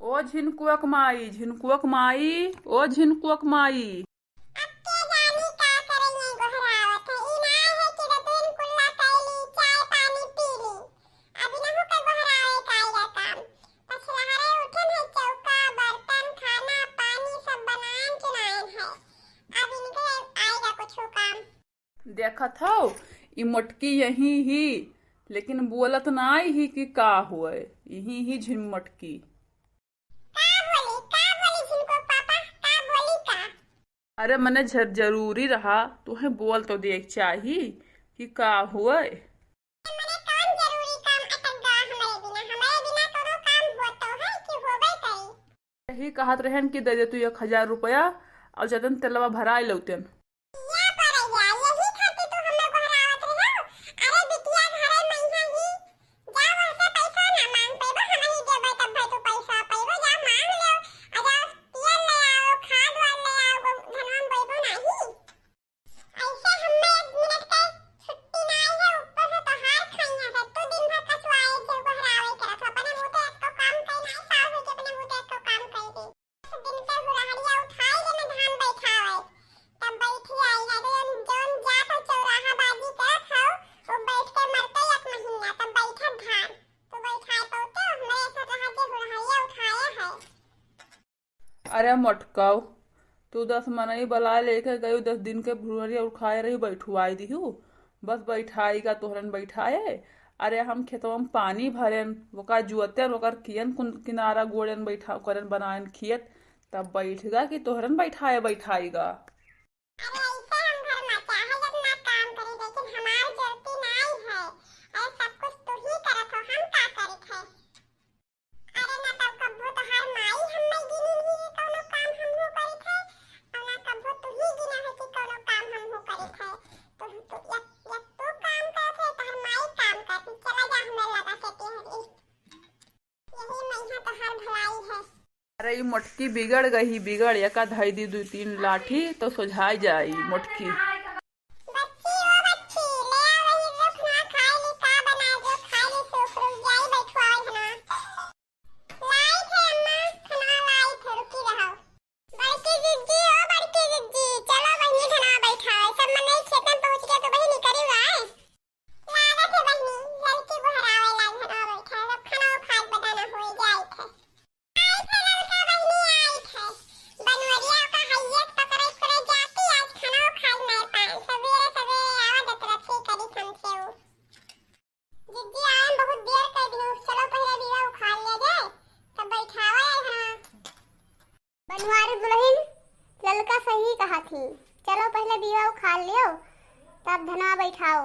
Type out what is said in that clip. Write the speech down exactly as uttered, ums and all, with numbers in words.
ओ झिनकुअक माई, झिनकुअक माई, ओ झिनकुअक माई। अब के जानी का करइए गोहरावत है। ई ना है कि दतुइन कुल्ला कैली, चाय पानी पी ली। अब इनहू के गोहरावे का आइगा काम। पछलहरे उठन है, चौका, बर्तन, खाना, पानी सब बनाएन चुनाएन है। अब इनके आइगा कुछ काम। देखत हौ, ई मोटकी यहीं ही, लेकिन बोलत नाई ही कि का होए, यहीं ही झिन मोटकी। का बोली, का बोली झिनको पापा, का बोली का? अरे मने झर जरूरी रहा, तुहें बोल तो देख चाही कि का होए। मने कौन जरूरी काम अटक गा हमरे बिना? हमरे बिना कोनो काम होत तो है कि होबे करी? यही कहत रहन कि दे दे तू एक हजार रुपया और जतन तेलवा भराए लौतेन। या परैया, यही खातिर तू हमें गोहरावत रहो। अरे बिटिया घरे मइहा ही, जा वहसे पैसा ना मांग पैबो, हम ही देबे तब भाई तू पैसा पैबो, जा मांग ले, आ जा तेल ले आओ, खाद वाल ले आओ, गो-, धनवा में बोइबो नाही। ऐसे हमें एक मिनट के छुट्टी ना है, ऊपर से तोहार खाइया से, तू दिन भर कचवाए जे गोहरावे करत हो, अपने मुंह पे एक तो काम करे नाही, सास हो के अपने मुंह पे एक तो काम करे दे। दिन के हुरहरिया उठाई के न धान बैठावे, तब बैठी आई जाते जौन, जौन जात हो चौराहा बाजी करत हो, वो बैठ के मरते एक महीना, तब बैठत धान, तू बैठाए पौते, हमरे ऐसा रहा जे हुरहरिया उठाए है। अरे मोटकाऊ, तू दस मनई बलाए लेके गयू, दस दिन के हुरहरिया उठाए रही, बैठुआई दिहू, बस बैठाई का तोहरन बैठाए। अरे हम खेतवा में पानी भरेन, ओका जुअतेन, ओकर कियन कुन-, किनारा गोड़ेन बैठा, ओकरन बनाएन खियत, तब बैठगा कि तोहरन बैठाए बैठाईगा। अरे ऐसे हम घर में चाहे जितना काम करी, लेकिन हमार जरूरती नाई है। अरे सब कुछ तू ही करत हो, हम का करित है? अरे ना तब कब्बो तोहार माई हम्मे गिनी नहीं है कौनो काम हमहू करित है, और ना कब्बो तू ही गिना है कि कौनो काम हमहू करित है। तू, तू, एक, एक तू काम करत है, तोहार माई काम करत है। चला जा हमरे लगा से तेहरी। यही मइहा तोहार भलाई है। अरे ई मोटकी बिगड़ गई, बिगड़, एका धई दी दू तीन लाठी तो सोझाई जाई मोटकी। बच्ची, ओ बच्ची, ले आ वही रुख ना खाए ली, का बना दो, खाए ली सूप, रुक जाई, बैठवाई है ना। लाई थे अम्मा, खाना लाई थे, रुकी रहो। बड़की जिज्जी, ओ बड़की जिज्जी, चलो बहिनी खाना बैठाओ, सब मनई खेतन पहुँच गए तो बहिनी करी हुआ है। लागत है बहिनी, लड़की गोहरावे लाग है ना बैठा, अब खाना खाए पता ना होए जाए थे। आई थे लड़का बहिनी आई थे, बनवरिया का हइये पकड़े करे जाती, आज खाना खाए नहीं पाए, सवेरे सवेरे आवा दतरथी करी हमसे वो। जिज्जी आए बहुत देर कर दियो, चलो पहले बीवा उखाड़ ले जाए, तब बैठावा है हाँ। बनवारी दुल्हन, ललका सही कहा थी, चलो पहले बीवा उखाड़ लियो, तब धनवा बैठाओ।